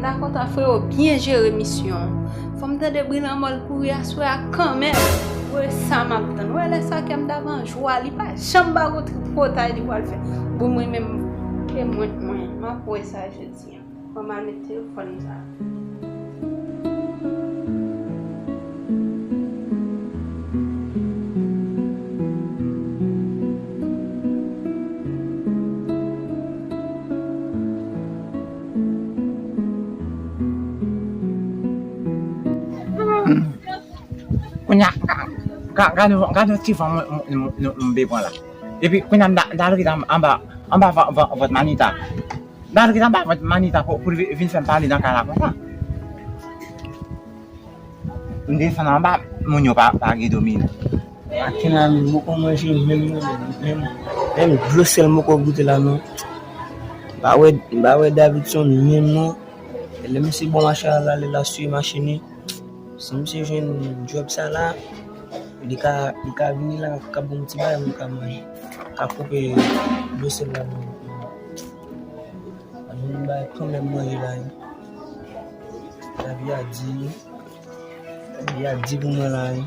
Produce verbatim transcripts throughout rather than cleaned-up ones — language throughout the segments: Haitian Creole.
Dakota, freo, byen jere misyon an. Fò m tande bri lanmò l kouri aswè a kanmenm. Wè sa m ap tann. Wè lè sa kè m t ap an jwa, li pa janm ba gon trip pòtay li pral fè. Bon, mwen menm, e mwen, mwen, m ap wè sa jodi a. Fò m al met telefòn sa. Kounye a, ga-, ga-, gade, gade yon ti van mwen, mwen, mwen, mwen, mwen bezwen la. Epi kounye a, m ta, m ta al ret anba, anba, anba van, van, vant Manita. M ta al ret anba vant Manita pou, pou l vi-, vin fè m pale nan kay la konsa. M desann anba, moun yo pa, pa gen domine. Maten la menm, m poko manje menm non, menm, menm, menm dlo sèl m poko goute la non. M pa wè, m pa wè Davidson menm non. Lè misye bon machin la, l ale la swiv machin li. Si misye jwenn djòb sa la, li ka, li ka vini la, ka ban m ti bagay, mwen ka manje. Ka koupe dlo sèl la, mwen. Mwen bay kanmenm manje la, wi. Lavi a di, lavi a di pou mwen la, wi.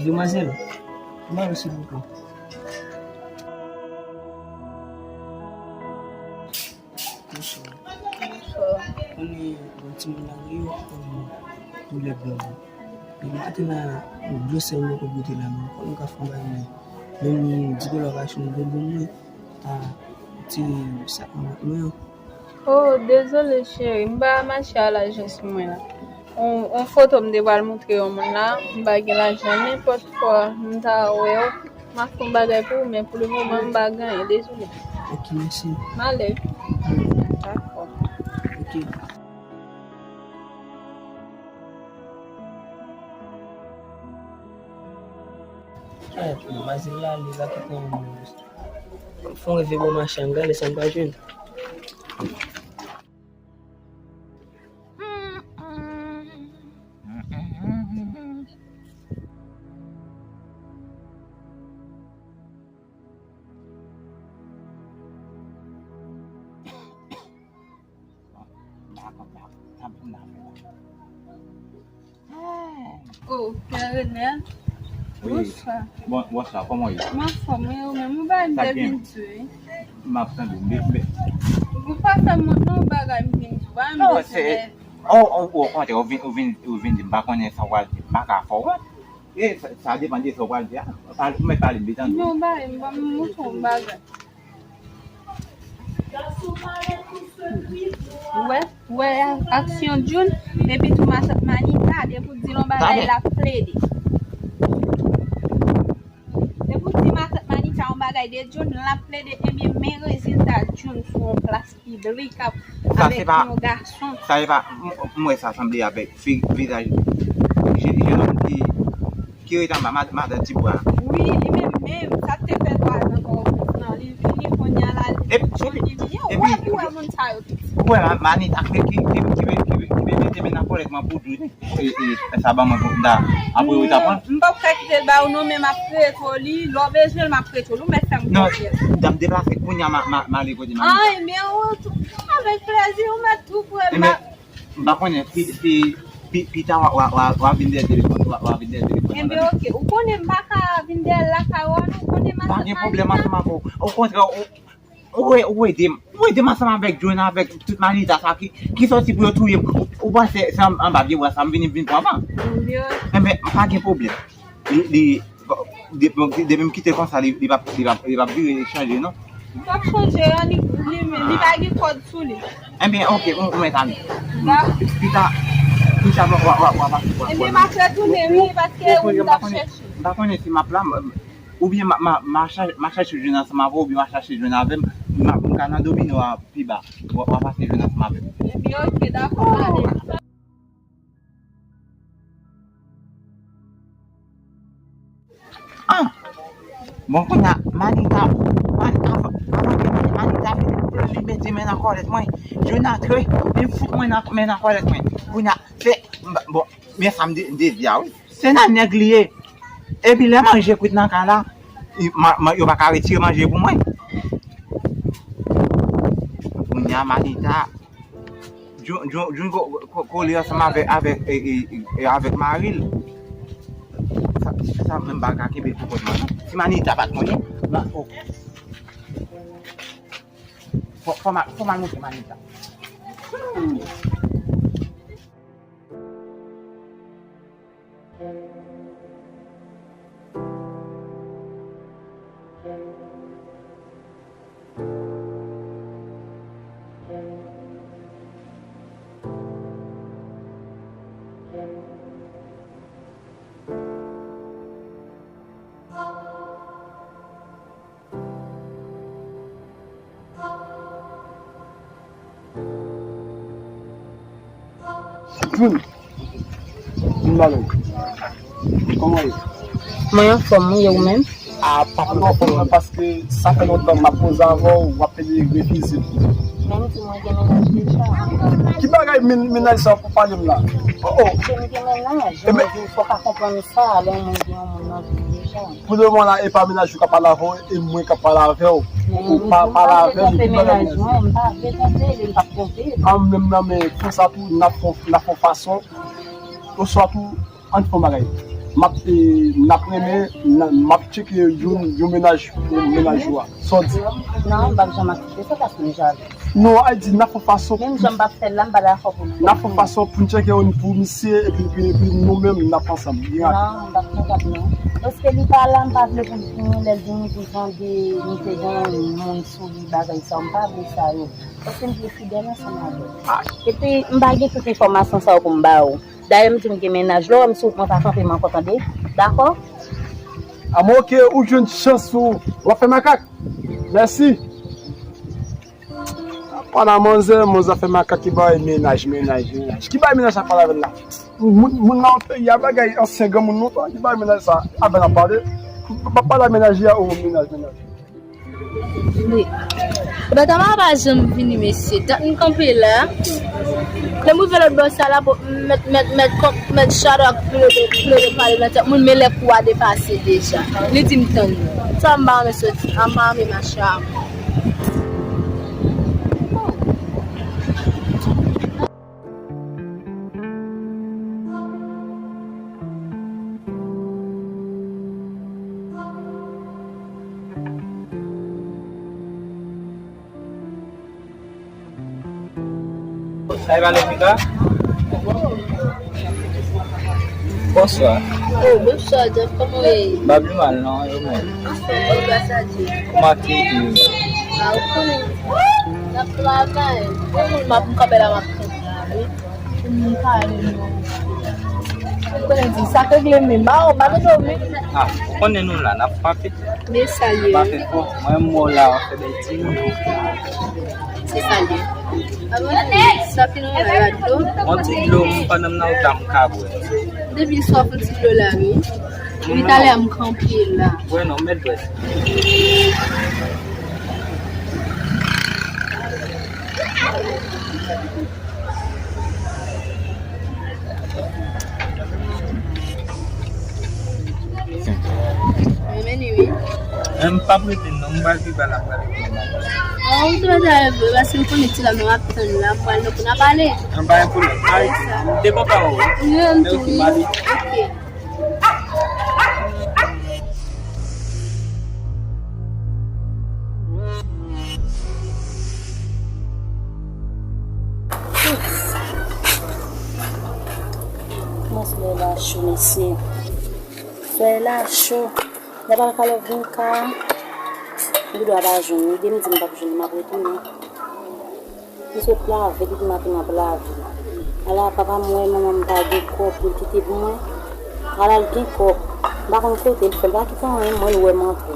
Demwazèl, kòman w ye, silvouplè? Bonswa. Bonswa. Konnen bon timoun nan yo, konnen doulè blan. E maten la, dlo sèl mwen poko goute la, men konnen ka fè yon bagay, men menm di dola pa chonm bonbon mwen, ta ti sa mwen. Oh, dezole cheri, m pa mache a lajans mwen la. On, on foto m te pral montre yon moun la, m pa gen lajan, nenpòt fwa m ta wè w, m ap fè yon bagay pou ou, men pou le moman m pa gen anyen, dezole. Ok, mèsi. M ale. Dakò. Ok. Eh, demwazèl la, li la ki pran yon. Fò m reve bò machin an, gade sa m ka jwenn. Oh, Pè Renel. Wi. Bonswa. Bon, bonswa, kòman w ye? M anfòm, wi, ou menm? Ou bay m de vin di, wi. M ap tande, m be-, be- Ou pa fè m non bagay m vin di, ou pa menm bezwen nève. Oh, oh, oh, okontrè, ou vin, ou vin, ou vin di, m pa konnen sa w pral di, m pa ka fè w wont. E sa, sa depann de sa w pral di a. Pale, ou mèt pale, m vin tande w. Non, bay m, ban m montre w yon bagay. Ou wè, ou wè aksyon Jun, epi tou matant Manita, depi w di l yon bagay, l ap plede. Depi w di matant Manita yon bagay de Jun, l ap plede, ebyen, men rezilta Jun sou yon plas piblik ap, avèk yon gason. Sa se pa, m, m wè sa sanble avèk fi-, vizaj je-, jennonm ki ki ret anba ma-, madan Tibwa. Wi, li menm menm, sa te fè twa zan konplis lan. Li vini kounye a la, li vini, w ap wè moun sa yo piti. Ou wè, ma-, Manita ki, ki, ki, ki, ki, ki mete men nan kòlèt mwen pou di, e, e, sa ban mwen pou m ta, apre ou ta pran. M p ap ka kite l ba ou non, men m ap prete w li, lè w bezwen l, m ap prete w li, ou mèt fè m konfyans. Non, m deplase kounye a, ma, ma, m ale kote Manita. Ay, men ou, avèk plezi, ou mèt tou pran l. M pa konnen si, si pi, pita w a, w a, w a, w a vin dèyè telefòn, w a, w a vin dèyè telefòn. Enben, oke. Ou konnen m pa ka vin dèyè l lakay ou a, non? Ou konnen m pa gen pwoblèm ansanm avè w. Okontrè, ou, ou, ou ede m. Ou ede m ansanm avèk Jun, avèk tout Manita sa ki, ki sòti pou yo touye m. Ou, ou panse se an, anba vye bwa sa m vini, vin pran van? Enben, m pa gen pwoblèm. Li, li, de-, bon, depi m kite l konsa, li, li p ap, li p ap, li p ap vire chanje, non. Li p ap chanje, li, li, li pa gen kòd sou li. Enben, oke, ou, ou mèt ale. Dakò. Pita, pita, w a, w a, w a, w a, w a, enben, m ap retounen, wi, paske ou, ou, ou, m t ap chèche. M pa konnen si m ap la, m, oubyen m a, m a, m a cha-, m a chache jwenn ansanm avè w, oubyen w a chache jwenn avè m, m a, m ka nan domino a pi ba, w a, w a pase jwenn ansanm avè m. Enben, oke, dakò, ale. Ah! Bon, kounye a, Manita, Man-, avan, avan ke Manita vini, li mete men nan kòlèt mwen. Jun antre, li fout mwen nan, men nan kòlèt mwen. Kounye a, se, m, bon, men sa m de-, m te di a, wi. Se nan nèg li ye. Epi lè manje kwit nan kay la, i, ma, ma, yo pa ka retire manje pou mwen. Manita, Jun, Jun, Jun ko-, ko-, kole ansanm avèk, avèk, e, e, e, avèk mari l. Sa, sa menm pa ka kenbe pou kont mwen, non. Si Manita pa t konnen, nan, oh. Fò, fò m al, fò m al montre Manita. Jun, vin ba mwen. Kòman w ye? Mwen anfòm, wi, e ou menm? A, pa twò anfòm non, paske sa fè lontan m ap koze avè w, w ap pede refize m. Men m di mwen gen mennaj deja. Ki bagay men-, mennaj sa w ap pale m la? Oh, oh. Ke m gen mennaj, mwen di w fò w ka konprann sa, lè yon moun gen yon moun nan vi l deja. Pou lemoman la, e pa mennaj ou k ap pale avè w, e mwen k ap pale avè w. Ou pa pale avè l, epi mennaj mwen, m pa vle twonpe li, m p ap twonpe li. An menm nan, men konsa tou, n ap fè, n ap fè fason, oswa tou, ann fè yon bagay. M ap, e, n ap renmen, n a, m ap tcheke yon, yon mennaj pou mennaj ou a. Sa w di? Non, m p ap janm aksepte sa paske m jalou. Non, a di n ap fè fason. Menm jan m p ap fè l la, m pa dakò pou l. N ap fè fason pou n tcheke yon pou misye, epi, epi, epi nou menm, n ap ansanm. Non, m p ap kapab, non. Paske li pa la, m pa vle pou l vini, lè l vini pou tande nou te gen moun sou li, bagay sa yo, m pa vle sa yo. Paske m vle fidèl ansanm avè l. Epi, m pa gen tout enfòmasyon sa yo pou m ba ou. Dayè, m di m gen mennaj, lè w wè m sou wout, mwen pa kanpe, m ankò tande. Dakò? A, mwen, oke, ou jwenn chans ou. W ap fè makak. Mèsi. Pale a manzè, manzè fè makak ki bay mennaj, mennaj, mennaj. Ki bay mennaj sa pale avè l la? Moun, moun nan peyi a bagay ansyen granmoun lontan, ki bay mennaj sa avè l ap pale. Pa pale a mennaj li a, o mennaj, mennaj. Wi. Ebyen, Tamara pa janm vini, mesye. Dat m kanpe la. Lè m rive lòt bò sa la, bon, mèt, mèt, mèt, mèt Shadow ap plede, plede pale nan tèt moun, men lè kou a depase deja. Li di m tann li. Sa m pa renmen soti, m pa renmen mache a. Sa e pale Mika? Bonswa. Oh, bonswa, Jeff. Kòman w ye? M pa pi mal, non, e ou menm? Anfòm, gras a Dye. Kòman aktivite yo? A, ou konnen. N ap travay. Bon, m ap kanpe la, m ap tann la, wi. Pou moun pale, non. Ou konnen di, sa k regle menm. A, ou pa mete w menm. A, ou konnen nou la, n ap kanpe. Men salye. Pa fè fò. Mwen, m wè w la, w ap fè bèl ti moun. Se salye. Sa ki nan la, la dlo? Yon ti dlo, m pandan m nan wout la, m ka bwè. Depi swaf, yon ti dlo la, wi. Wi, talè a m kanpe la. Bwè non, m mèt bwè. Mwen mennen wi. Men m p ap rete non, m pral pi ba la, m pral rete nan. Oh, ou te mèt ale vre, paske m konnen ti la, men w ap tann la, m pral nan pou n ap ale. An pa gen pwoblèm, m pa rete non. M te kontan wè w wi. Wi, m tou wi. Ok. Kòman solèy la cho, mesye? Solèy la cho. Lè pa ka lè vin ka. M gen dwa pa jwenn li. Demen di m p ap jwenn li, m ap retounen. M sot lave, depi maten m ap lave. Ala papa m wè manman m pa gen kòb pou l kite pou mwen. Ala l gen kòb. M pa konn kote l fè, l pa kite anyen, mwen l wè m antre.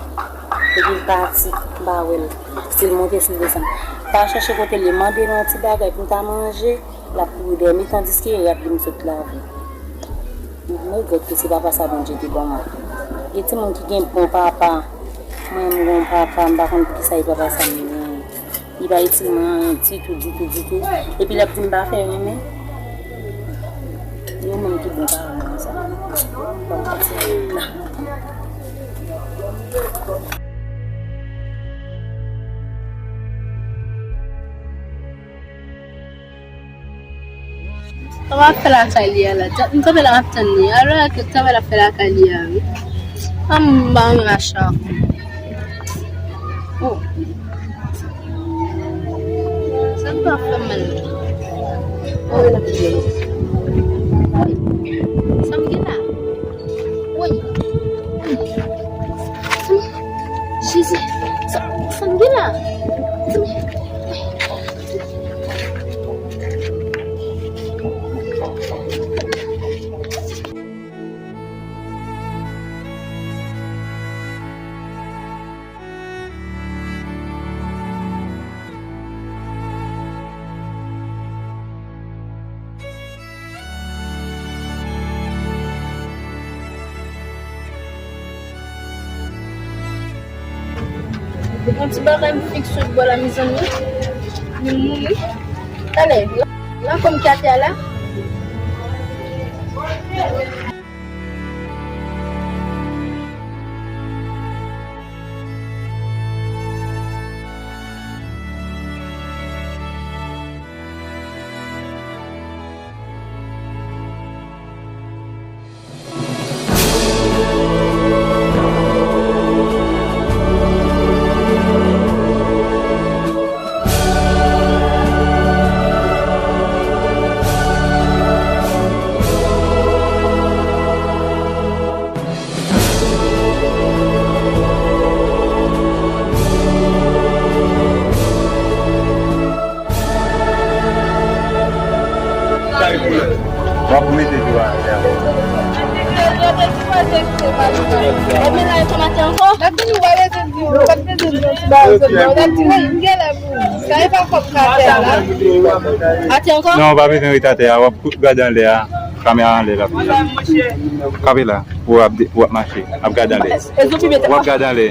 Epi l pati, m pa wè l. Si l monte, si l desann. Pa chèche kote l ye, mande l yon ti bagay pou m ta manje, l ap kouri dèyè m, tandiske rad li m sot lave. M regrèt ke se papa sa Bondye te ban mwen. Gen timoun ki gen bon papa. Mwen, m gen yon papa, m pa konn poukisa e papa sa m genyen. Li pa itil mwen anyen ditou, ditou, ditou. Epi l ap di m pa fè anyen, men yo menm ki bon paran mwen sa. Bon, kontinye. Sa w ap fè lakay li a la? Sa, m kanpe la, m ap tann li. Alò, sa w ap fè lakay li a, wi. An m ba w menm a chak. Oh. Sa m pa fè mal. Oh, e la. Sa m gen la? Woy. Jezi. Sa, sa m gen la? Sa m Yon ti bagay m fikse bò la, mezanmi. Li mouri. Talè, la, la kòm ki atè a la. W ap mete dlo a atè a. Atè ankò? Non, w pa bezwen ret atè a, w ap gade anlè a. Kamera anlè la. Kanpe la, ou ap de-, ou ap mache, ap gade anlè. W ap gade anlè.